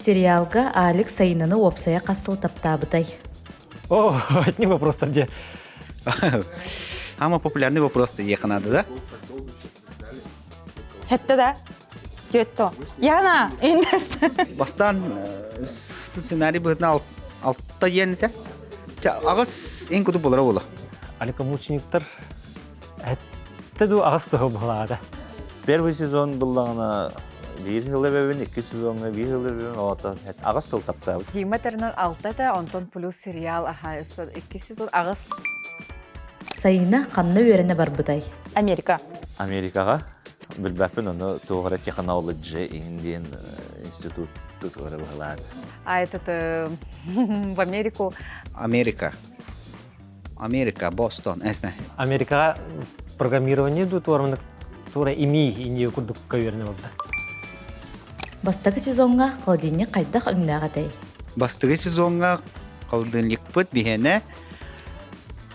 Сериалга Алик Сайынаны уопсайа хас сыл таптаабытай? О, одни вопрос там где. Самый популярный вопрос диэхэ надо, да? Хетте да? Түөттө. Яна, индес. Бастан сценарий быһытына алта диэн этэ. Аҕыс эн кутук болара буола. Алика мучениктар Этте ду аҕыс тыһы буолаата. Первый сезон буллаҕына биир сыл эбэбин, икки сезоҥҥа биир сыл эбэбин, оҕото аҕыс сыл таптаабыт. Дима тэринэн алта этэ, онтон плюс сериал аха өссө икки сезон аҕыс. Сайына ханна үөрэнэ барбытай? Америка. Америкаҕа билбэппин, ону туох эрэ технология иһин диэн институт тутуора быһылаат. А этот в Америку. Америка. Америка, Бостон, эсне. Америкаҕа программирование ду туорамнык туора ими инди курдук көйөрнө болда. Бастакы сезоҥҥа холодильник хайдах өҥнөөх этэй? Бастакы сезоҥҥа холодильникпыт биһиэнэ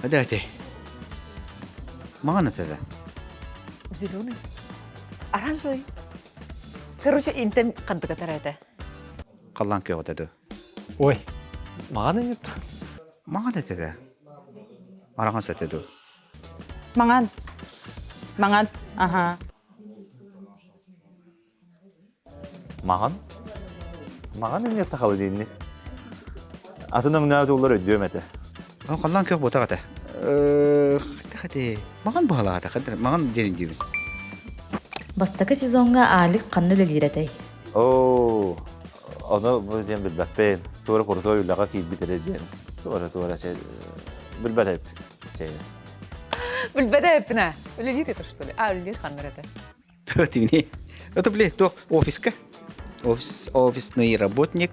Эдээти. Маҕан этэ да. Зеленый. Оранжевый. Короче, интем хантыкатар этэ. Халлаан күөҕүтэ ду. Ой, маҕан эмит. Маҥан этэ да. Араҥас этэ дуу. Маҥан. Маҥан. Аха. Маҕан? Маҕан эмиэ тахалы диинни. Атын өҥнөөх дуулар өйдүөм этэ. Халлаан күөх буотах этэ. Хати маҕан быһалаах этэ. Маҕан диэн диибин. Бастакы сезоҥҥа Алик ханна үлэлиир этэй? Оо, ону бу диэн билбэппин. Туора крутой үлэҕэ киирбит эрэ диэн. Туора-туора чэ билбэт эбиппит. Чэ. Билбэт эбиппин аа. Үлэлиир это что ли? А, үлэлиир ханнар этэ. Тимни. Это, блин, то офиска. Офис, офисный работник,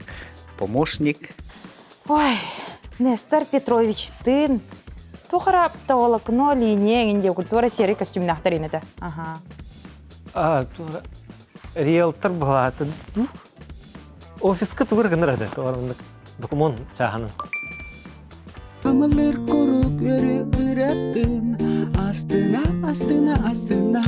помощник. Ой, Нестор Петрович тын. Тухара таволокно линия инде культура серый костюмнахтар инете. Ага. А, туора риэлтор быһаатын офиска тугар гынар этэ туорамнык документ чааһанын. Амалыр курук өрө ыратын Астына, астына, астына.